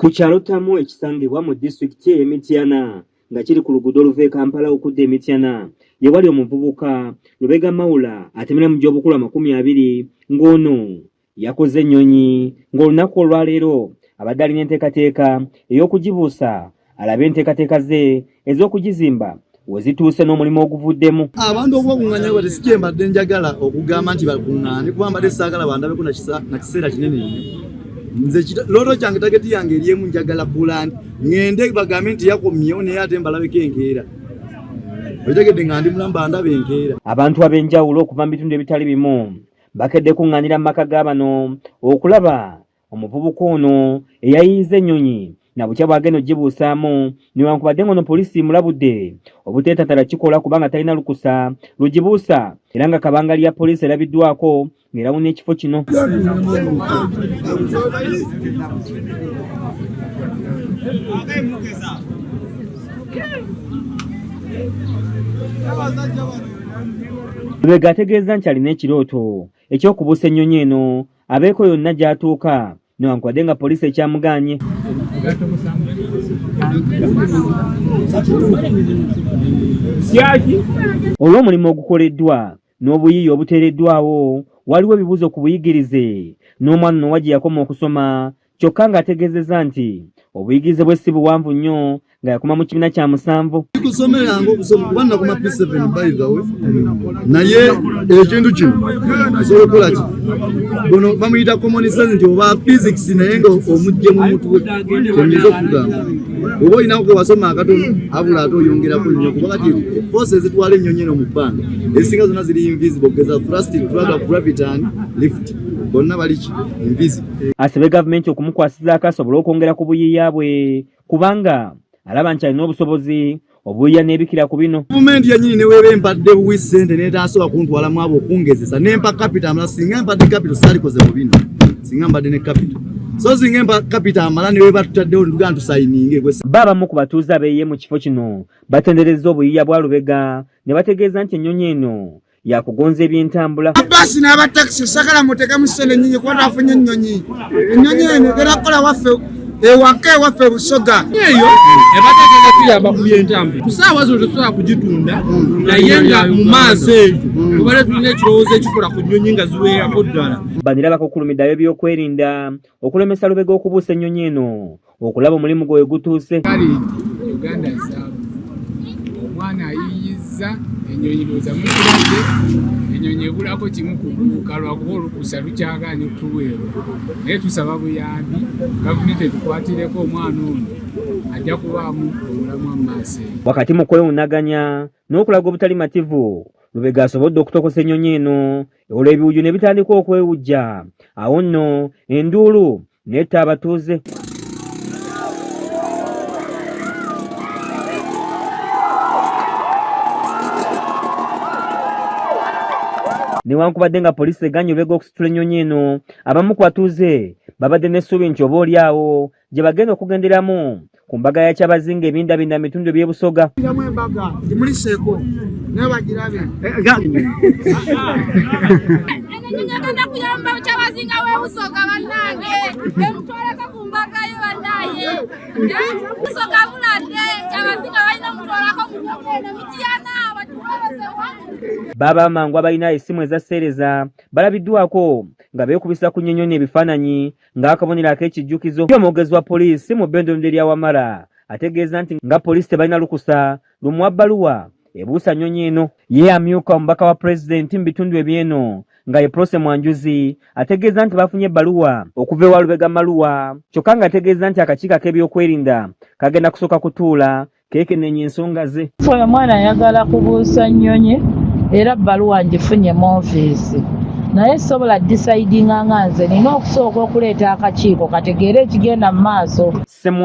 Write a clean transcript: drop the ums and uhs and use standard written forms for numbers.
Ku kyalo Ttamu ekisangibwa mu disitulikiti ey'e Mityana nga kiri ku luguudo oluva e Kampala okudda e Mityana ye wali omuvubuka Lubega Maula atemera mu gy'obukulu 20 ng'ono yakoze ennyonyi ng'olunaku olwaleero abadde alina enteekateeka ey'okugibuusa alabe enteekateeka ze ez'okugizimba we zituuse n'omulimu oguvuddemu. Abantu okubakuŋŋaanya bati si kye mbadde njagala okugamba nti bakuŋŋaane kuba mbadde saagala bandabeko na kiseera kinene nnyo. Nze looto kyange tageti yange eri emu, njagala kulandi ŋŋende bagambe nti yakomyewo naye ate mbalabeko enkeera. Otegedde nga ndi mulamu bandaba enkeera. Abantu ab'enjawulo okuva mu bitundu ebitali bimu bakedde kuŋŋaanira mu maka ga bano okulaba omuvubuka ono eyayiiza ennyonyi na butya bw'agenda okugibuusaamu newankubadde ng'ono poliisi emulabudde obuteetantala kikola kubanga talina lukusa lugibuusa era nga kabangali ya poliisi erabiddwako ng'erawuna ekifo kino. Lubega ategeeza nti alina ekirooto eky'okubuusa ennyonyi eno abeeko yonna gy'atuuka newankubadde nga poliisi ekyamugaanye. Olw'omulimu ogukoleddwa n'obuyiiya obuteereddwawo, waliwo ebibuuzo ku buyigirize n'omwana ono wa gye yakoma okusoma kyokka ng'ategeezezza nti obuyigirize bwe si buwanvu nnyo nga yakoma mu kibiina kya musanvu. Kusomeranga okusoma kuba nakoma P7 by the way, naye ekintu kino asobola okukola ki buno bamuyita common sense nti oba physics naye nga omujje mu mutwe kyenyinza okugamba oba olinako ke wasoma akatono abula ate oyongerako nnyo kuba kati force ezitwala ennyonyi eno mu bbanga ezisinga zonna ziri invisible okugeza thrust, drag, gravity and lift bonna bali ki invisible. Asabye gavumenti okumukwasizaako asobole okwongera ku buyiiya bwe kubanga alaba nti alina obusobozi obuyiiya n'ebikira ku bino. Gavumenti yennyini ne weeba empadde buwi ssente n'etaasobola kuntwalamu abo okungezesa nempa capital amala singa empadde capital saalikoze mu bino singa mbadde ne capital so singa empa capital amala ne weeba tutaddewo ne tugamba tusayininge. Bo abamu ku batuuze abeeyiye mu kifo kino batenderezza obuyiiya bwa Lubega ne bategeeza nti ennyonyi eno yakugonza ebyentambula. Abbaasi n'aba takisi sagala muteekemu ssente nnyingi kuba twafunye ennyonyi. Ennyonyi eno egenda kukola waffe ewaka ewaffe Busoga. Eyo ebadde egenda tuyamba ku byentambula. Ku ssaawa zino tetusobola kugitunda naye nga mu maaso eyo tubadde tulina ekirowoozo ekikola ku nnyonyi nga ziwerako ddala. Bano era bakukkulumidde ab'ebyokwerinda okulemesa Lubega okubuusa ennyonyi eno okulaba omulimu gwe gutuuse. Uganda zaabu omwana ayiiyizza ennyonyi ndowooza mukirabye ennyonyi ebulako kimu kubuuka lwakuba olukusa lukyagaanye okutuweebwa naye tusaba buyambi gavumenti etukwatireko omwana ono ajja kubaamu omulamwa mu maaso eyo. Wakati mu kwewunaganya n'okulaga obutali mativu, Lubega asobodde okutokosa ennyonyi eno olwo ebiwujjo ne bitandika okwewujja awo nno enduulu netta abatuuze. Newankubadde nga poliisi eganye Lubega okusitula ennyonyi eno, abamu ku batuuze babadde n'essuubi nti oba oli awo gye bagenda okugenderamu ku mbaga ya Kyabazinga ebindabinda mu bitundu eby'e Busoga. Ngenda kuyamba Kyabazinga w'e Busoga bannange, emutwaleko ku mbaga ye bannaye. Busoga buladde, Kyabazinga balina omutwalako mu mbaga eno Mityana batuweereze. Baaba amangu abalina essimu eza sseereza balabiddwako nga beekubisa ku nnyonyi ebifaananyi ng'akabonero ak'ekijjukizo. Omwogezi wa poliisi mu bbendobendo erya Wamala ategeeza nti nga poliisi tebalina lukusa lumuwa bbaluwa ebuusa nnyonyi eno. Ye amyuka omubaka wa pulezidenti mu bitundu eby'eno nga ye Prossy Mwanjuzi ategeeza nti bafunye ebbaluwa okuva ewa Lubega Maluwa kyokka ng'ategeeza nti akakiiko ak'ebyokwerinda kagenda kusooka kutuula keekenneenya ensonga ze. Oyo omwana ayagala kubuusa nnyonyi era bbaluwa ngifunye mu ofiisi naye sobola disaidinga nga nze nina okusooka okuleeta akakiiko kategeere ekigenda mu maaso.